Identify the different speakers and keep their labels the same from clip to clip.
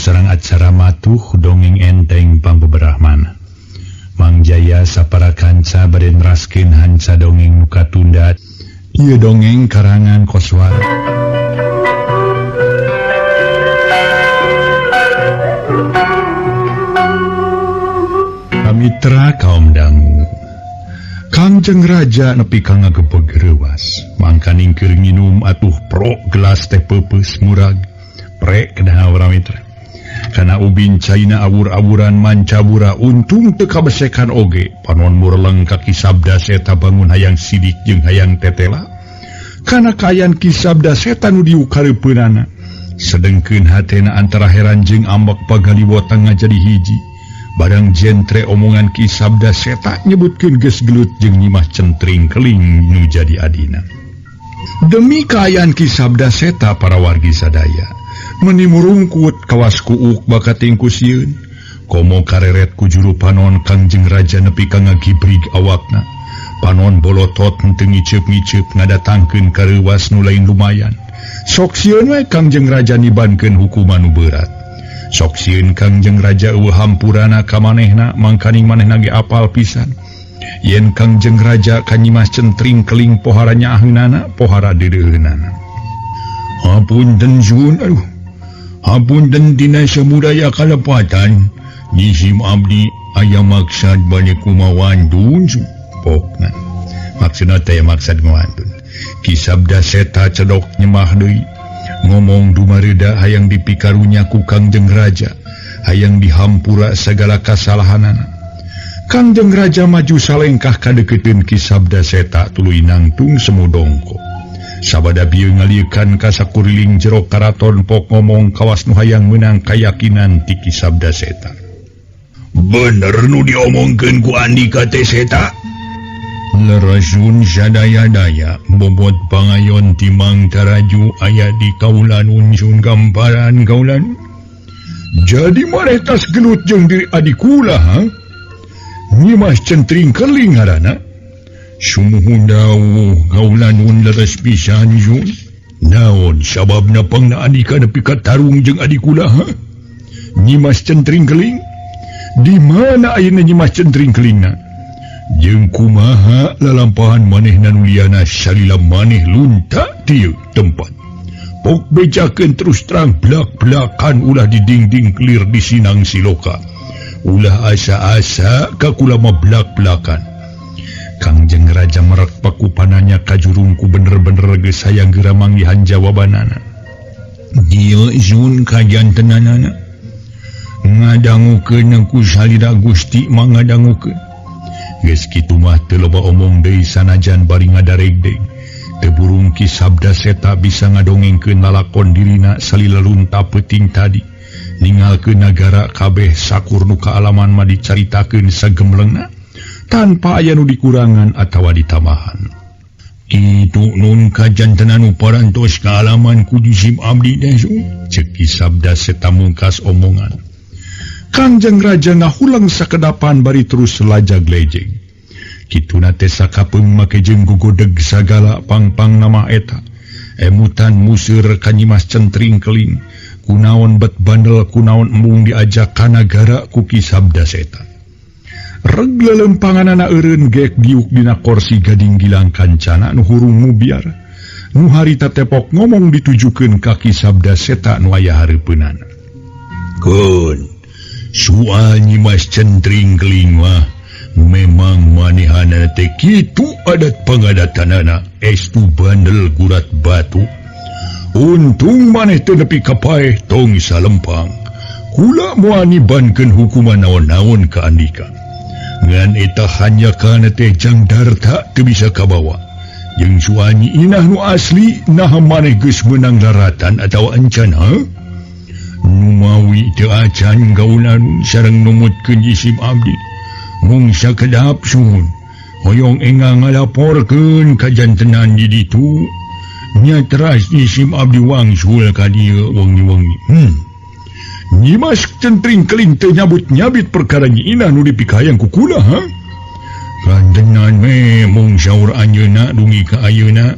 Speaker 1: sareng acara matuh dongeng enteng pangbeberahman. Mang Jaya sapara kanca bade neraskeun hanca dongeng nu katunda. Ieu dongeng karangan Koswara. Mitra kaum dangu. Kangjeng Raja nepi ka ngagebeg reuwas, mangkaning keur nginum atuh pro gelas teh peupeus murag. Prek kedah urang mitra. Kana ubin caina awur-awuran mancabura untung teu kabesekan oge, panon mureleng ka Ki Sabda Seta bangun hayang sidik jeung hayang tetela. Kana kaayaan Ki Sabda Seta nu diukareupeunana. Sedengkeun hatena antara heran jeung ambek pagaliwotang ngajadi hiji. Barang jentre omongan Ki Sabda Seta nyebutkeun geus gelut jeung Nyimas Centring Keling nu jadi adina. Demi kaayaan Ki Sabda Seta para wargi sadaya meni murungkut kawas kuuk bakating ku sieun. Komo kareret ku juru panon Kangjeng Raja nepi ka ngagibrig awakna. Panon bolotot henteu ngiceup-ngiceup ngadatangkeun kareuwas nu lain lumayan. Sok sieun we Kangjeng Raja nibankeun hukuman nu berat. Sok sieun Kangjeng Raja eueuh hampurana ka manehna mangkaning manehna ge apal pisan. Yen Kangjeng Raja ka Nyimas Centring Keling pohara nyaaheunana, pohara deudeuheunana. Hapunten suhun, aduh. Hapunten tina samudaya kalepatan. Nyisim abdi aya maksad bade kumawantun pokna. Maksudna teh maksad ngawantun. Ki Sabda Seta cedok nyemah deui. Ngomong dumareuda hayang dipikarunya ku Kangjeng Raja, hayang dihampura segala kasalahanana. Kangjeng Raja maju salengkah kadeukeutkeun Ki Sabda Seta tuluy nangtung semu dongko. Sabada bieu ngaliekan ka sakuriling jero karaton pok ngomong kawas nu hayang meunang kayakinan ti Ki Sabda Seta. Bener nu diomongkeun ku Andika teh Seta? Lerasun sadaya-daya bobot pangayon timang taraju aya di kaulan unsun gamparan kaulan. Jadi maneh tas gelut jeung diri adi kula, ha? Nyimas Centring Keling ngaranna. Sumuhun dawuh kaulan leres pisan jun. Naon sababna pangna andika nepi ka tarung jeung adi kula, ha? Nyimas Centring Keling? Di mana ayeuna Nyimas Centring Kelingna? Jeung kumaha lalampahan manehna nu liana salila maneh lunta ti tempat. Pok bejakeun terus terang blak-blakan ulah di dingding kelir di sinang siloka. Ulah asa-asa ka kula mah blak-blakan. Kangjeng Raja merek pakupananya ka jurungku bener-bener geus hayang geura manggihan jawabanana. Dieu zun kajantenanana. Ngadangukeun ku salira Gusti mah ngadangukeun. Geus kitu mah teu loba omong deui sanajan bari ngadaregdeg. Teu burung Ki Sabda Seta bisa ngadongengkeun lalakon dirina salila lunta peuting tadi. Ningalkeun nagara kabeh sakur nu kaalaman mah dicaritakeun sagemlengna tanpa aya nu dikurangan atawa ditambahan. Kitu nun kajantenan nu parantos kaalaman ku jisim abdi teh ceuk Ki Sabda Seta mungkas omongan. Kangjeng Raja ngahulang sakedapan bari terus lajag lejeg. Kituna teh sakapeung make jeung gugodeg sagala pangpang nama eta. Emutan museur ka Nyimas Centring Keling. Kunaon bet bandel kunaon embung diajak ka nagara ku Ki Sabda Seta. Reg lelempanganana eureun gek diuk dina korsi gading gilang kancana nu hurung mubiar. Nu harita tepok ngomong ditujukeun ka Ki Sabda Seta nu aya hareupeunana. Keun soal Nyimas Centring Keling mah memang manehana teh kitu adat pangadatanana estu bandel gurat batu. Untung maneh teu nepi ka paeh tong salempang. Kula moal nibankeun hukuman naon-naon ka andika. Ngan eta hanjakana teh jang darta teu bisa kabawa. Jeung soal Nyi Inah nu asli naha maneh geus meunang daratan atawa encan, ha? Numawi teu acan gaulan sareng numutkeun jisim abdi. Mung sakedap suhun. Hoyong enggal ngalaporkeun kajantenan di ditu. Nya teras jisim abdi wangsul ka dieu wengi-wengi. Nyimas Centring Keling teu nyabut-nyabit perkara Nyi Inah nu dipikayang ku kula, ha? Kantenan we mung saur anjeunna dugi ka ayeuna.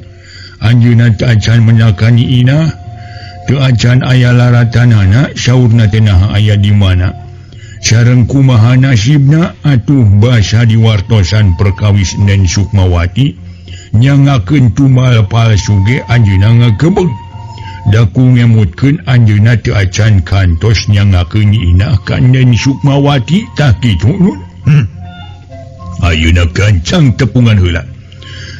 Speaker 1: Anjeunna teu acan menyakan Nyi Inah. Teu acan aya laratanana saurna teh naha aya di mana. Sareng kumaha nasibna atuh basa diwartosan perkawis Nen Sukmawati nyangakeun tumal palsu ge anjeunna ngagebeg. Daku ngemutkeun anjeunna teu acan kantos nyangakeun Nyi Inah ka Nen Sukmawati tah kitu nun. Ayeuna gancang tepungan heula.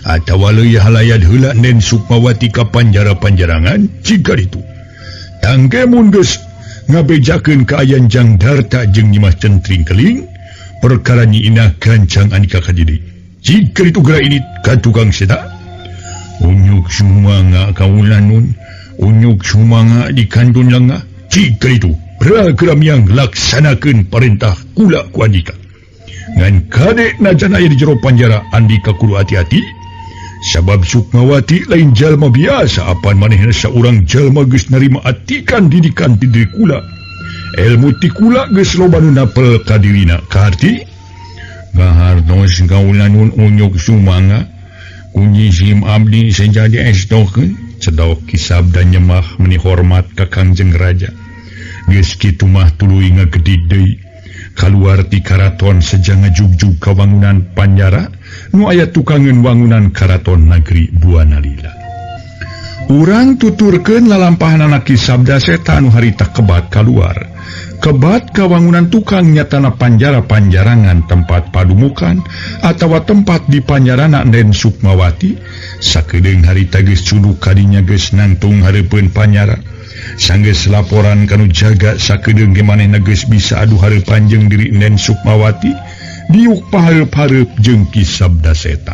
Speaker 1: Atawa leuwih halayat heula Nen Sukmawati ka panjara-panjarangan jika ditu. Tangke mun geus ngabejakeun kaayaan Jang Darta jeung Nyimas Centring Keling, perkara Nyi Inah gancang andika ka dieu. Jika ditu geura ini ka tukang seta. Unyuk sumanga kaula nun, unyuk sumanga di kantun lengah. Jika ditu program yang laksanakeun parentah kula ku andika. Ngan kade najan aya di jero panjara andika kudu hati-hati. Sabab Sukmawati lain jalma biasa apan manehna saurang jalma geus narima atikan didikan ti diri kula. Ilmu ti kula geus loba nu napel ka dirina. Kaharti? Ngahartos kaula nun unyuk sumanga kunyisim abdi sejadi estokeun cedok Ki Sabda nyemah meni hormat ka Kangjeng Raja. Geus kitu mah tuluy ngagedig deui. Kaluar ti karaton seja ngajugjug ka wangunan panjara nu aya tukangeun wangunan karaton nagri Buana Lila. Urang tuturkeun lalampahanana Ki Sabda Seta anu harita kebat kaluar. Kebat ka wangunan tukang nyatana panjara-panjarangan tempat padumukan atawa tempat di panjarana Nen Sukmawati. Sakedeung harita geus cunduk kadinya geus nangtung hareupeun panjara. Sanggeus laporan kanu jaga sakedeung ge manehna geus bisa adu hareupan jeung diri Nen Sukmawati diuk pahareup-hareup jeung Ki Sabda Seta.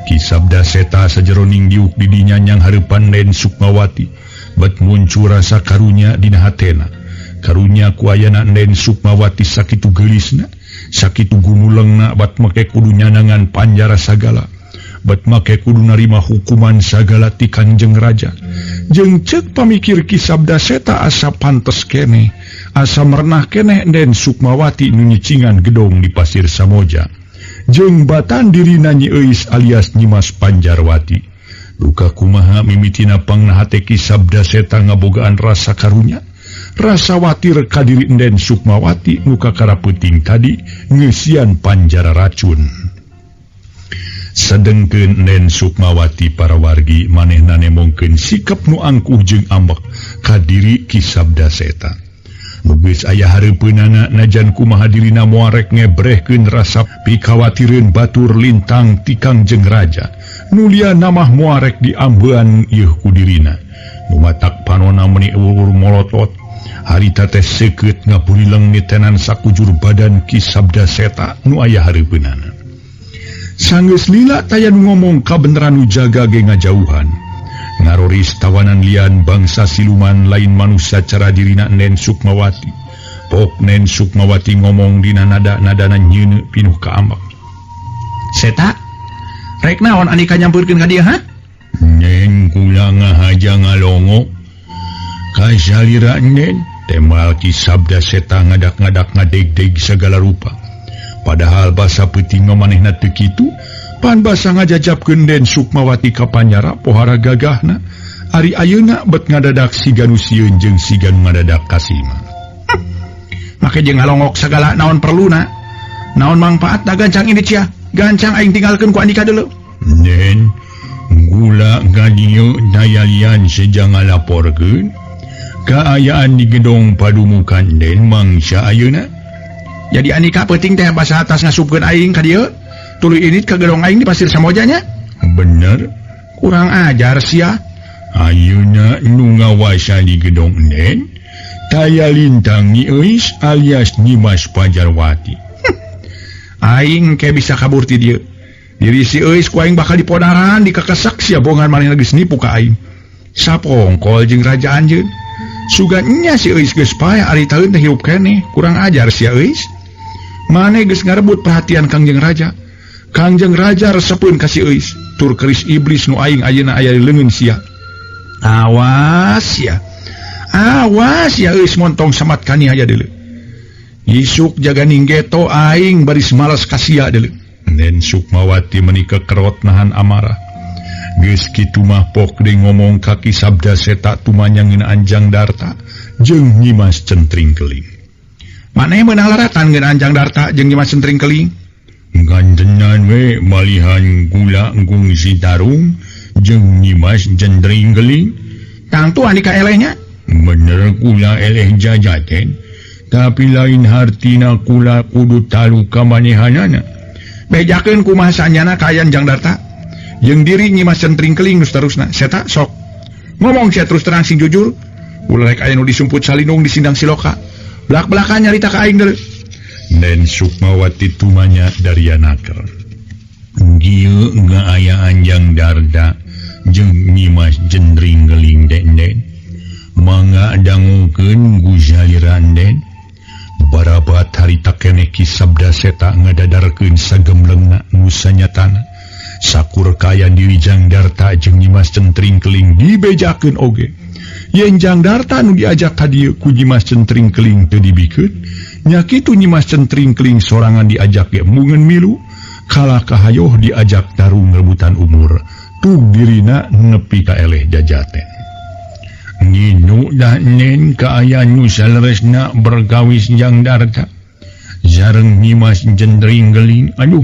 Speaker 1: Ki Sabda Seta sajeroning diuk di dinya nyang hareupan Nen Sukmawati bet muncul rasa karunya dina hatena. Karunya ku ayana Nen Sukmawati sakitu geulisna, sakitu gumulengna bat make kudu nyanangan panjara sagala. Bet make kudu narima hukuman sagala ti Kangjeng Raja. Jeung ceuk pamikir Ki Sabda Seta asa pantes keneh, asa merenah keneh Nen Sukmawati nu nyicingan gedong di Pasir Samoja. Jeung batan dirina Nyi Euis alias Nyimas Panjarwati. Duka kumaha mimitina pangna hate Ki Sabda Seta ngabogaan rasa karunya, rasa watir ka diri Nen Sukmawati nu kakara peuting tadi ngeusian panjara racun. Sedengkeun Nen Sukmawati para wargi manehna nemongkeun sikap nu angkuh jeung ambek ka diri Ki Sabda Seta. Nu geus aya hareupeunana najan kumaha dirina moarek ngebrehkeun rasa pikawatireun batur lintang ti Kangjeng Raja. Nu liana mah moarek diambean ieu ku dirina. Nu matak panona meuni euweuh molotot. Harita teh seukeut ngapurileng nitenan sakujur badan Ki Sabda Seta nu aya hareupeunana. Sanggeus lila taya nu ngomong kabeneran nu jaga ge ngajauhan. Ngaroris tawanan lian bangsa siluman lain manusia cara dirina Nen Sukmawati. Pok Nen Sukmawati ngomong dina nada-nadana nyeuneu pinuh kaambek.
Speaker 2: Seta, rek naon andika nyampeurkeun ka dieu ha?
Speaker 1: Nen kula ngahaja ngalongo. Kasalira Nen, temal Ki Sabda Seta ngadak-ngadak ngadeg-deg sagala rupa. Padahal basa peuting mah manehna teu kitu, pan basa ngajajapkeun Den Sukmawati ka panjara pohara gagahna. Ari ayeuna bet ngadadak siga nu sieun jeung siga nu ngadadak kasima.
Speaker 2: Make jeung ngalongok sagala naon perluna. Naon mangpaatna gancang ini cia? Gancang aing tinggalkeun ku andika deuleu.
Speaker 1: Nen, gula ka dieu daya lian seja ngalaporkeun kaayaan di gedong padumukan Den mangsa ayeuna.
Speaker 2: Jadi andika peuting teh basa atas ngasupkeun aing ka dieu, tuluy init ka gedong aing di Pasir Samoja nya.
Speaker 1: Bener,
Speaker 2: kurang ajar sia.
Speaker 1: Ayeuna nu ngawasa di gedong Den taya lintang Nyi Euis alias Nyimas Pajarwati.
Speaker 2: Aing ke bisa kabur ti dieu. Diri si Euis ku aing bakal dipodaran dikekesak sia bongan manehna geus nipu ka aing. Sapongkol jeung raja anjeun. Sugan nya si Euis geus paeh ari taeun teh hirup keneh, kurang ajar sia Euis. Mane geus ngarebut perhatian Kangjeng Raja. Kangjeng Raja resepeun ka si Euis, tur keris iblis nu aing ayeuna aya di leungeun sia. Awas sia. Awas sia Euis montong samat kani aya deuleu. Isuk jaga ninggeto aing baris malas ka sia deuleu.
Speaker 1: Nen Sukmawati meuni kekerot nahan amarah. Geus kitu mah pok deui ngomong ka Ki Sabda Seta tumanya ngeunaan Anjang Darta jeung Nyimas Centring Keling.
Speaker 2: Maneh meunang laratan ngeunaan Anjang Darta jeung Nyimas Centring Keling?
Speaker 1: Gantenan we malihan gula Gung Sitarung jeung Nyimas Centring Keling.
Speaker 2: Tangtu andika elehnya?
Speaker 1: Bener kula eleh jajaten, tapi lain hartina kula kudu talu ka manehanana.
Speaker 2: Bejakeun kumaha sanyana kaayaan Jang Darta jeung diri Nyimas Centring Keling nu saterusna. Seta sok ngomong sia terus terang sing jujur. Ulah rek aya nu disumput salindung di sindang siloka. Belak-belakan nyarita ka aing deui.
Speaker 1: Nen Sukmawati tumanya darianaker. Gieu aya Anjang Darta jeung Nyimas Centring Keling den-den. Mangga dangukeun guzaliran den. Barabat harita keneh Ki Sabda Seta ngadadarkeun sagemlengna nu sanyatana. Sakur kaayaan diri Jang Darta jeung Nyimas Centring Keling dibejakeun oge. Yen Jang Darta nu diajak ka dieu ku Nyimas Centring Keling teu dibikeun, nya kitu Nyimas Centring Keling sorangan diajak ge mungeun milu, kalah kahayoh diajak tarung rebutan umur, tug dirina nepi ka eleh jajaten. Nginu dah nen kaayaan nu saleresna berkawis Jang Darta sareng Nyimas Centring Keling. Aduh,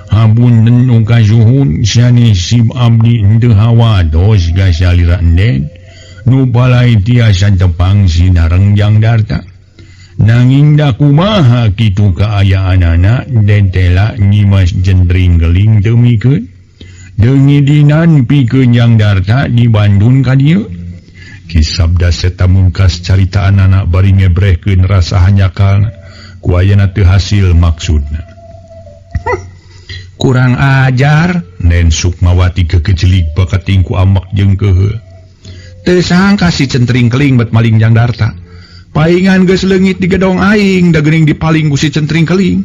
Speaker 1: hapunten nu kasuhun sanes sim abdi henteu hawados ka salira nen. Nu balai tiasa tepang sinareng Jang Darta. Nanging da kumaha kitu kaayaanana detela Nyimas Centring Keling teu mikeun. Deungidinan pikeun Jang Darta di Bandung ka dieu. Ki Sabda Seta mungkas caritaanana bari ngebrehkeun rasa hanyakalna ku ayana teu hasil maksudna.
Speaker 2: Kurang ajar.
Speaker 1: Nen Sukmawati kekejelik bakating ku amak jeung keheul.
Speaker 2: Teu sangka si Centring Keling bet maling Jang Darta. Paingan geus leungit di gedong aing da geuning dipaling ku si Centring Keling.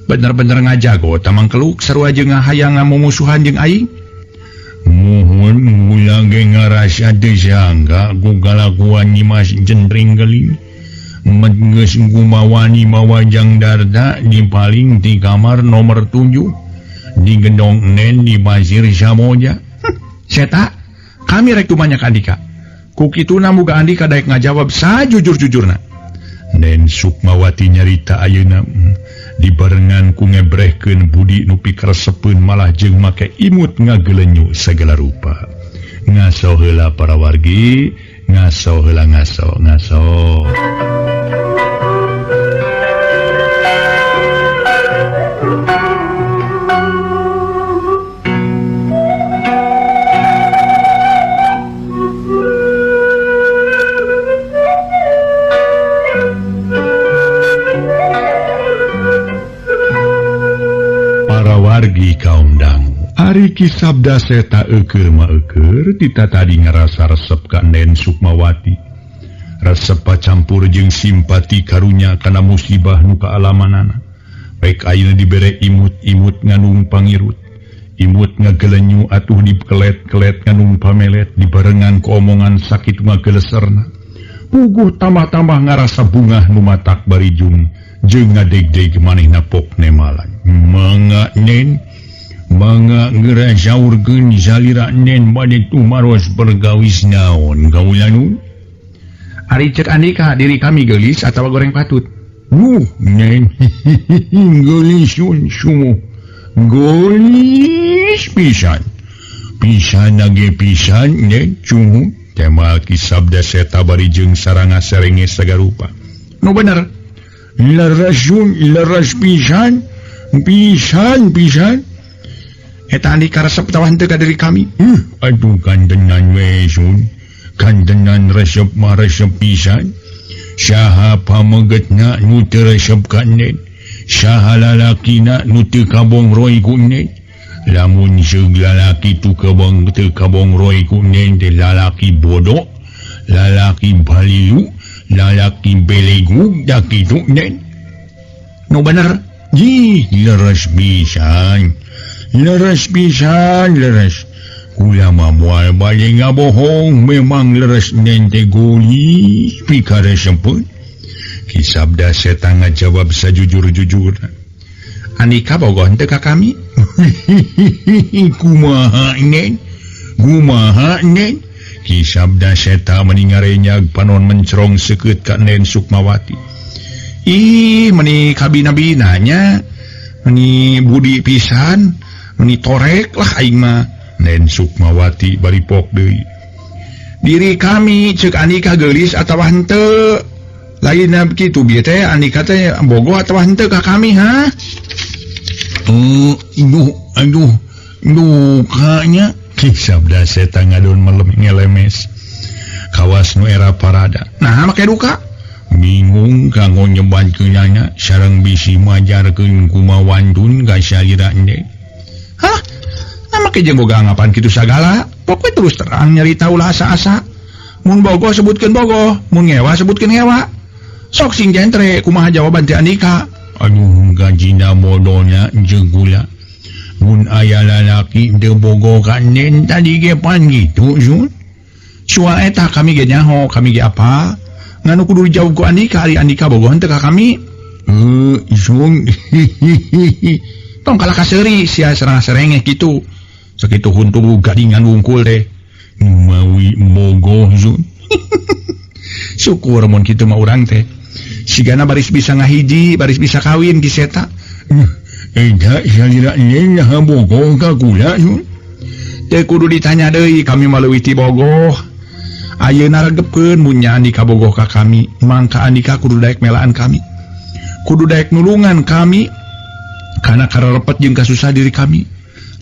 Speaker 2: Bener-bener ngajago tamang keluk sarua jeung ngahayang ngamumusuhan jeung aing.
Speaker 1: Muhun gula ge ngarasa teu sangka ku kalakuan Nyimas Centring Keling. Met geus gumawani mawa Jang Darta dipaling di kamar nomor 7 di gedong nen di Pasir Samoja.
Speaker 2: Seta, kami rek tumanya ka Andika. Ku kituna muga Andika daek ngajawab sajujur-jujurna.
Speaker 1: Nen Sukmawati nyarita ayeuna dibarengan ku ngebrehkeun budi nu pikaresepeun malah jeung make imut ngagelenyu sagala rupa. Ngaso heula para wargi, ngaso heula ngaso, ngaso. Wargi kaum dangu. Ari Ki Sabda Seta eukeur ma eukeur tita tadi ngarasa resep ka Nen Sukmawati. Resep pacampur jeung simpati karunya kana musibah nu kaalamanana. Baik ayeuna dibere imut-imut nganung pangirut. Imut ngagelenyu atuh dikelet-kelet nganung pamelet dibarengan ku omongan sakitu ngageleserna. Puguh tambah-tambah ngarasa bungah nu matak barijung jeung ngadegdeg manehna pok nemalan. Mangga nen, mangga geura saurkeun salira nen bade tumaros pergawis naon kaula nu?
Speaker 2: Ari cek Andika diri kami geulis atawa goreng patut?
Speaker 1: Nen, geulis sumuh. Geulis pisan. Pisan nage pisan nen sumuh. Temal Ki Sabda Seta bari jeung saranga serenge sagarupa.
Speaker 2: Nu bener.
Speaker 1: Leres leres pisan. Pisan pisan.
Speaker 2: Eta Andika resep tawa henteu ka diri kami.
Speaker 1: Aduh kantenan we sun. Kantenan resep mah resep pisan. Saha pamegetna nu teu resep ka nen. Saha lalakina nu teu kabongroy ku nen. Lamun seug lalaki tu kabong teu kabongroy ku nen teh lalaki bodoh, lalaki baliu, lalaki belegug da kitu nen.
Speaker 2: Nu bener.
Speaker 1: Ih, leres pisan. Leres pisan, leres. Kula mah moal bade ngabohong, memang leres nen teh geulis pikaresepeun. Ki Sabda Seta ngajawab sajujur-jujurna.
Speaker 2: Andika bogoh henteu ka kami?
Speaker 1: Kumaha nen?
Speaker 2: Kumaha Neng? Ki Sabda Seta meni ngarenyag panon mencrong seukeut ka Nen Sukmawati. Ih, meni kabina-binanya, meni budi pisan, meni torek lah aing mah. Nen Sukmawati baripok deui. Diri kami ceuk Andika geulis atawa henteu? Lainna kitu bieu teh Andika teh bogoh atawa henteu ka kami ha? Aduh, dukanya. Ki Sabda Seta ngadon melem ngelemes. Kawas nu era parada. Nah, make duka. Bingung kanggo nyebatkeunana sareng bisi majarkeun kumaha wantun ka salira ende. Hah? Nah, make jeung boga anggapan kitu sagala. Pokoknya terus terang nyarita ulah asa-asa. Mun bogoh sebutkeun bogoh, mun ngewa sebutkeun ngewa. Sok sing jentre kumaha jawaban ti Andika. Aduh, gajina bodohnya jeung kula. Mun aya lalaki teu bogoh ka Nen tadi ge pan kitu Sun. Soal eta kami ge nyaho, kami ge apa? Nganu kudu dijawab ku Andika, ari Andika bogoh henteu ka kami. Sun. Tong kalah kaseuri sia serang-serengeh kitu. Sakitu huntu gadingan wungkul teh. Mawi bogoh Sun. Syukur mun kitu mah urang teh. Sigana baris bisa ngahiji, baris bisa kawin ki seta. Eta salira Nen nah bogoh ka kula Sun. Teu kudu ditanya deui, kami mah leuwih ti bogoh. Ayeuna regepkeun mun nya Andika bogoh ka kami, mangka Andika kudu daek melaan kami. Kudu daek nulungan kami kana karerepet jeung kasusah diri kami.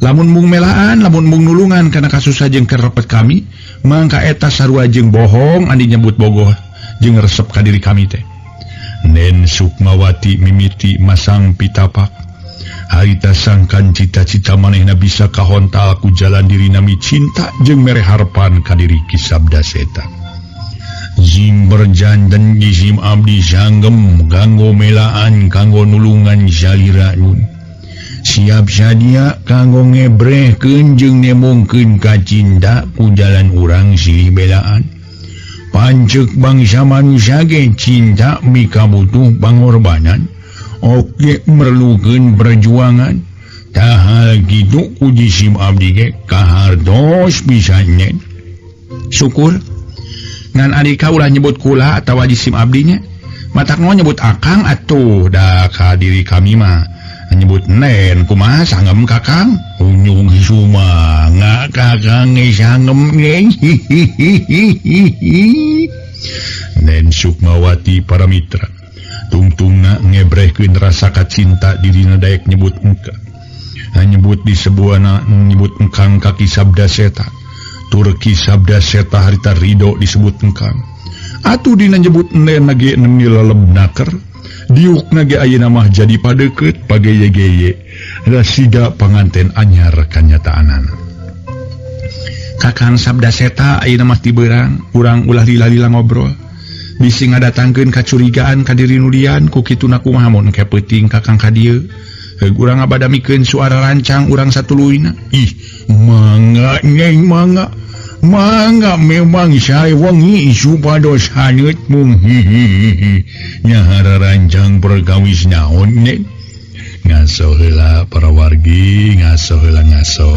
Speaker 2: Lamun mung melaan, lamun mung nulungan kana kasusah jeung karerepet kami, mangka eta sarua jeung bohong andi nyebut bogoh jeung resep ka diri kami teh. Nen Sukmawati mimiti masang pitapak. Harita sangkan cita-cita manehna bisa kahontal ku jalan diri nami cinta jeung mere harapan ka diri Ki Sabda Seta. Jim berjanten jisim abdi sanggem kanggo melaan kanggo nulungan salira nun. Siap sadia kanggo ngebrehkeun jeung nemongkeun ka cinta ku jalan urang silih belaan. Pancek bangsa manusia ge cinta mika butuh pangorbanan. Oke merlukeun perjuangan. Tahal kitu ku jisim abdi ge kahartos pisan nya. Syukur ngan Andika ulah nyebut kula atawa jisim abdinya. Matak mau nyebut akang atuh da ka diri kami mah nyebut nen kumaha sanggem kakang. Unyung sumanga kakang ge sanggem ge. Nen Sukmawati para mitra tungtungna ngebrehkeun rasa kacinta dirina daek nyebut engka. Nyebut di sebuana nyebut engkang ka Ki Sabda Seta. Tur Ki Sabda Seta harita ridho disebut engkang. Atuh dina nyebut nen ge nemi leleb naker. Diukna ge ayeuna mah jadi padeukeut pageye-geye. Rasiga panganten anyar kanyataanana. Kakang Sabda Seta ayeuna mah tibeurang, urang ulah lila-lila ngobrol. Bisi ngadatangkeun kacurigaan ka diri nulian ku kituna kumaha mun engke peuting kakang ka dieu. Heug urang ngabadamikeun suara rancang urang satuluyna. Ih, mangga Neng mangga. Mangga memang sae wengi supados haneut mung hihihi. Nyahara rancang perkawis naon Neng. Ngaso heula para wargi, ngaso heula ngaso.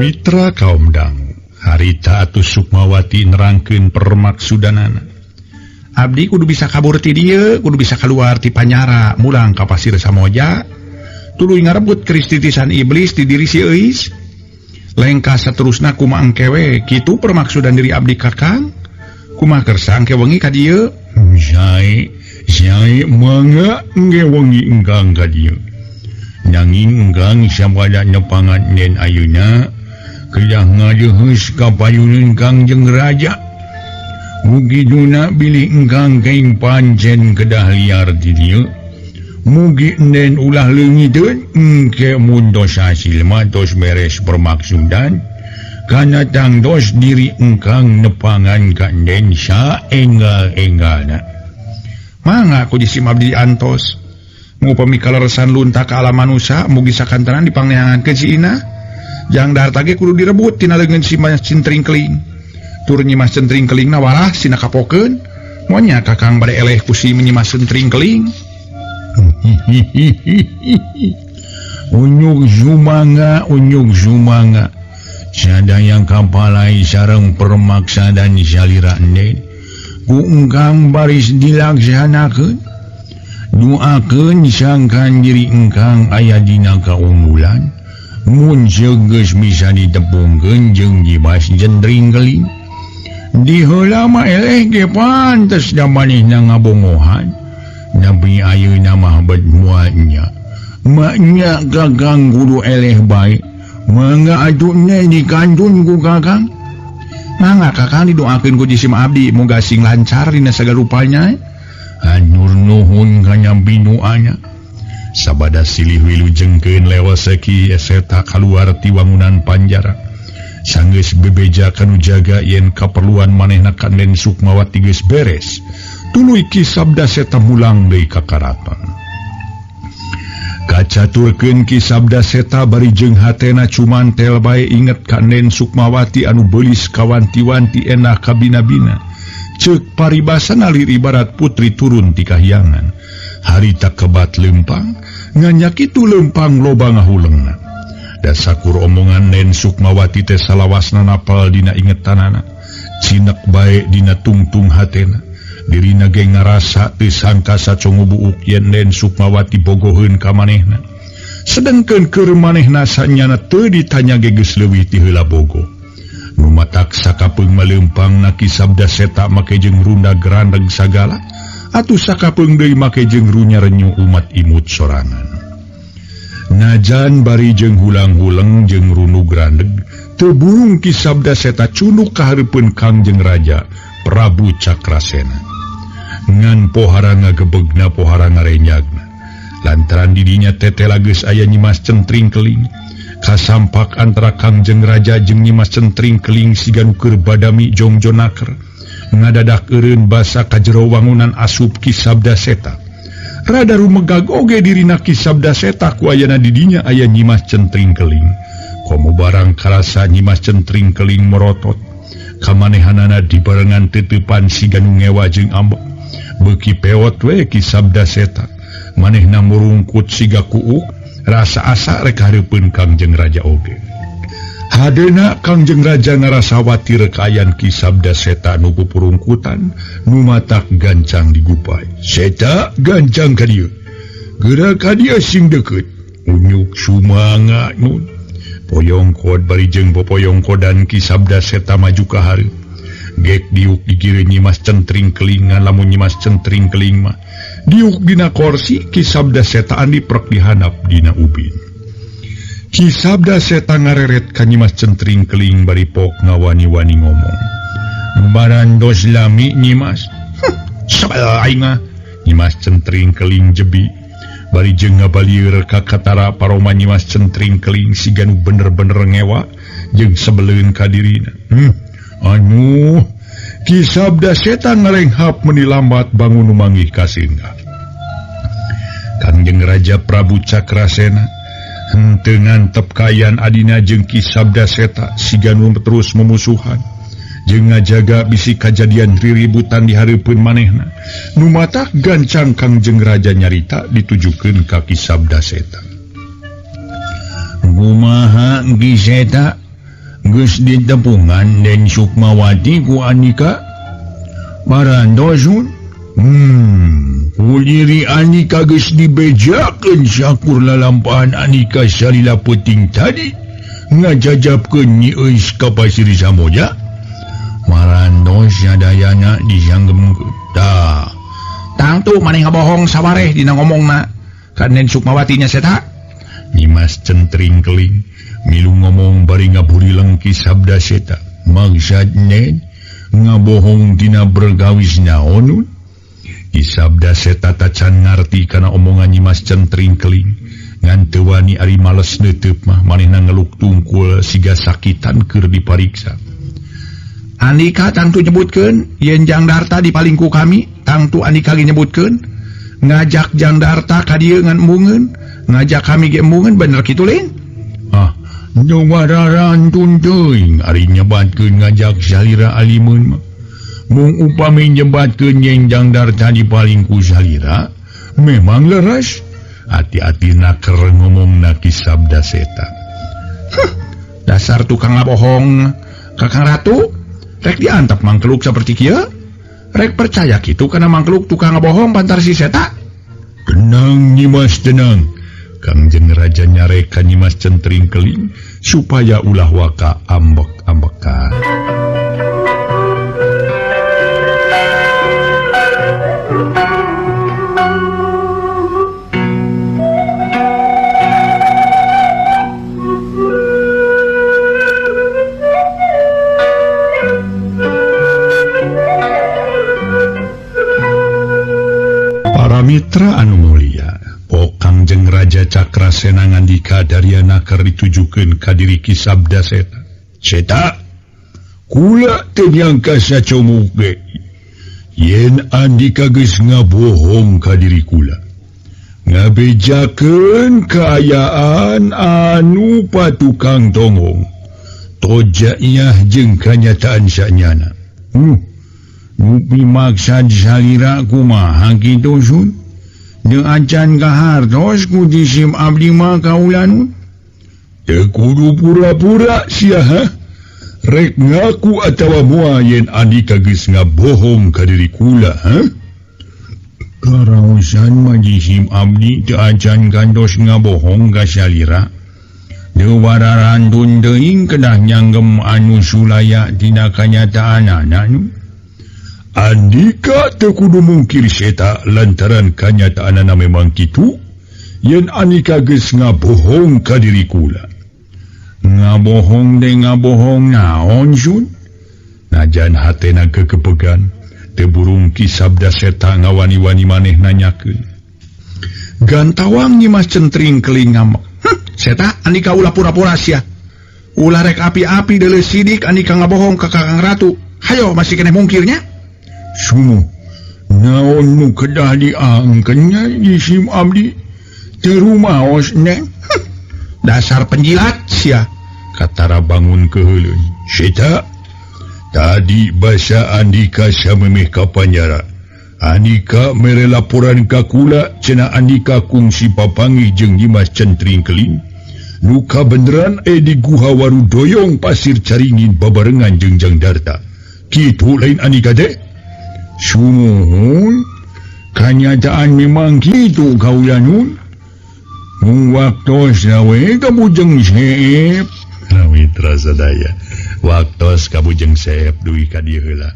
Speaker 2: Mitra kaum dangu, harita atuh Sukmawati nerangkeun permaksudanana. Abdi kudu bisa kabur ti dieu, kudu bisa keluar ti panyara, mulang ka Pasir Samoja. Tuluy ngarebut kristitisan iblis ti diri si Euis. Lengkah saterusna kumaha engke we, kitu permaksudan diri abdi kakang. Kumaha kersa engke wengi ka dieu? Sae, sae mangga engke wengi engkang ka dieu. Nanging engkang sabada nepangan nen ayeuna kedah ngadeheus ka payuneun Kangjeng Raja. Mugi duna bilih engkang kaing pancen kedah liar di dieu. Mugi nen ulah leungiteun engke mun tos hasil mah tos beres permaksudan kana tangtos diri engkang nepangan ka nen saenggal-enggalna. Mangga ku jisim abdi antos. Ngupami kaleresan lunta ka alam manusa mugi sakantenan dipangneangankeun si Ina. Jang Darta ge kudu direbut tina leungeun si Mas Centring Keling. Tur Nyi Mas Centring Kelingna walah sina kapokeun. Monya Kakang bade eleh ku si Nyi Mas Centring Keling.
Speaker 1: Unyuk sumanga, unyuk sumanga. Sadaya kapalai sareng permaksa dan salira nden. Ku engkang baris dilaksanakeun. Duakeun sangkan diri engkang aya dina kaunggulan. Mun geus bisa ditepungkeun jeung Nyimas Centring Keling. Diheula mah eleh ge pantes da manehna ngabongohan. Tapi ayeuna mah bet moalnya. Maknya Kakang kudu eleh bae. Mangga atuh dikantun ku Kakang.
Speaker 2: Mangga Kakang didoakeun ku jisim abdi moga sing lancar dina sagala rupanya.
Speaker 1: Hatur nuhun kana piduana. Sabada silih wilujengkeun lewas Ki Seta kaluar ti wangunan panjara. Sanggeus bebeja kanu jaga yen kaperluan manehna ka Den Sukmawati geus beres. Tuluy Ki Sabda Seta mulang deui ka karaton. Kacaturkeun Ki Sabda Seta bari jeung hatena cumantel bae inget ka Den Sukmawati anu beulis kawanti-wanti enah kabina-bina. Ceuk paribasana lir ibarat putri turun ti kahyangan. Harita kebat lempang, nganyak kitu lempang loba ngahulengna. Dasakur omongan Den Sukmawati teh salawasna napal dina ingetanana. Cinek bae dina tungtung hatena. Dirina ge ngarasa teu sangka sacongo buuk yen Den Sukmawati bogoheun ka manehna. Sedengkeun keur manehna sanyana teu ditanya ge geus leuwih ti heula bogo. Nu matak sakapeung maleumpangna Ki Sabda Seta make jeung runda grandeg sagala atuh sakapeung deui make jeung runya renyu umat imut sorangan. Najan bari jeung hulang-huleng jeung runu grandeg teu burung Ki Sabda Seta cunduk ka hareupeun Kangjeng Raja Prabu Cakrasena. Ngan pohara ngagebegna pohara ngarenyagna. Lantaran didinya tetela geus aya Nyi Mas Centring Keling. Kasampak antara Kangjeng Raja jeung Nyi Mas Centring Keling siga nu keur badami jongjonaker. Ngadadak eureun basa ka jero wangunan asup Ki Sabda Seta. Rada rumegag oge dirina Ki Sabda Seta ku ayana didinya aya Nyi Mas Centring Keling. Komo barang karasa Nyi Mas Centring Keling merotot. Kamanehanana dibarengan teuteupan siga nu ngewa jeung ambek. Beuki pewot we Ki Sabda Seta. Manehna murungkut siga kuuk, rasa asa rek hareupeun Kangjeng Raja oge. Hadena Kangjeng Raja ngarasa watir kaayaan Ki Sabda Seta nu pupurungkutan, nu matak gancang digupai. Seta gancang ka dieu. Geura ka dieu sing deukeut. Unyuk sumanga nun. Poyongkod bari jeung popoyongkodan Ki Sabda Seta maju ka hareup. Gek diuk digireun Nyi Mas Centring Keling ngan lamun Nyi Mas Centring Keling mah diuk dina korsi Ki Sabda Seta andi prek dihandap dina ubin. Ki Sabda Seta ngareret ka Nyi Mas Centring Keling bari pok ngawani-wani ngomong. Barandos lami Nyi Mas. Sabal aing mah. Nyi Mas Centring Keling jebi bari jeung ngabalieur ka katara paroma Nyi Mas Centring Keling siga nu bener-bener ngewa jeung sebeleun ka dirina. Anu Ki Sabda Seta ngarenghap meni lambat bangun nu manggih kasingga. Kangjeng Raja Prabu Cakrasena henteu ngantep kaayaan adina jeung Ki Sabda Seta siga nu terus memusuhan jeung ngajaga bisi kajadian riributan di hareupeun manehna. Nu matak gancang Kangjeng Raja nyarita ditujukeun ka Ki Sabda Seta. Kumaha Ki Seta geus ditepungan Den Sukmawati ku Andika? Parandosun? Ku diri Andika geus dibejakeun sakur lalampahan Andika salila peuting tadi ngajajabkeun Nyi Eus ka Pasir Samboja. Marandos sadayana disanggemkeun. Tah,
Speaker 2: tangtu maneh ngabohong sawareh dina ngomongna ka Den Sukmawati nya Seta.
Speaker 1: Nyi Mas Centring Keling milu ngomong bari ngaburileng Ki Sabda Seta. Maksad Nen ngabohong dina bergawis naon? Ki Sabda Seta tacan ngarti kana omongan Nyi Mas Centring Keling. Ngan teu wani ari males neuteub mah manehna ngeluk tungkul siga sakitan keur dipariksa.
Speaker 2: Andika tangtu nyebutkeun yen Jang Darta dipalingku kami, tangtu Andika ge nyebutkeun. Ngajak Jang Darta ka dieu ngan embungeun, ngajak kami ge embungeun bener kitu lain?
Speaker 1: Ah, nu wararantun teuing ari nyebatkeun ngajak salira alimun mah. Mung upami nyebatkeun yen Jang Darta dipaling ku salira, memang leres. Hati-hati naker ngomongna Ki Sabda Seta.
Speaker 2: Huh, dasar tukang ngabohong. Kakang Ratu, rek diantap mangkeluk seperti kieu? Rek percaya kitu kana mangkeluk tukang ngabohong pantar si Seta?
Speaker 1: Tenang Nyimas, tenang. Kangjeng Raja nyarek ka Nyimas Centring Keling supaya ulah waka ambek-ambekan. Para mitra anu mulia, pok Kangjeng Raja Cakrasena ngandika dariana keur ditujukeun ka diri Ki Sabda Seta. Seta, kula teu nyangka sacomuk ge yen andika geus ngabohong ka diri kula. Ngabejakeun kaayaan anu patukang tonggong. Toja iyah jeung kanyataan sanyana. Nupi maksad salira kumaha kitu sun? Teu acan kahartos ku jisim abdi mah kaula nun. Teu kudu pura-pura sia ha? Rek ngaku atawa moal yen andika geus ngabohong ka diri kula ha? Karaosan mah jisim abdi teu acan kantos ngabohong ka salira. Teu wararantun teuing kedah nyanggem anu sulaya tina kanyataanana nu. Andika teu kudu mungkir Seta lantaran kanyataanana memang kitu yen andika geus ngabohong ka diri kula. Ngabohong deui ngabohong naon sun? Najan hatena kekepegan, teu burung Ki Sabda Seta ngawani-wani maneh nanyakeun.
Speaker 2: Gantawang Nyimas Centring Keling ngambek. Seta, andika ulah pura-pura sia. Ulah rek api-api deuleu sidik andika ngabohong ka Kakang Ratu. Hayo masih keneh mungkirnya.
Speaker 1: Sumuh, naon nu kedah diangkennya jisim abdi? Teu rumaos neng.
Speaker 2: Dasar penjilat sia.
Speaker 1: Katara bangun keheuleun. Seta, tadi basa andika samemeh ka panjara. Andika mere laporan ka kula cenah andika kungsi papanggih jeung Nyimas Centring Keling. Nu kabeneran di Guha Warudoyong Pasir Caringin babarengan jeung Jang Darta. Kitu lain andika teh? Sumuhun, kanyataan memang kitu kaula nun. Mung waktos we kabujeng seep. Mitra sadaya, waktos kabujeng seep dugi ka dieu heula.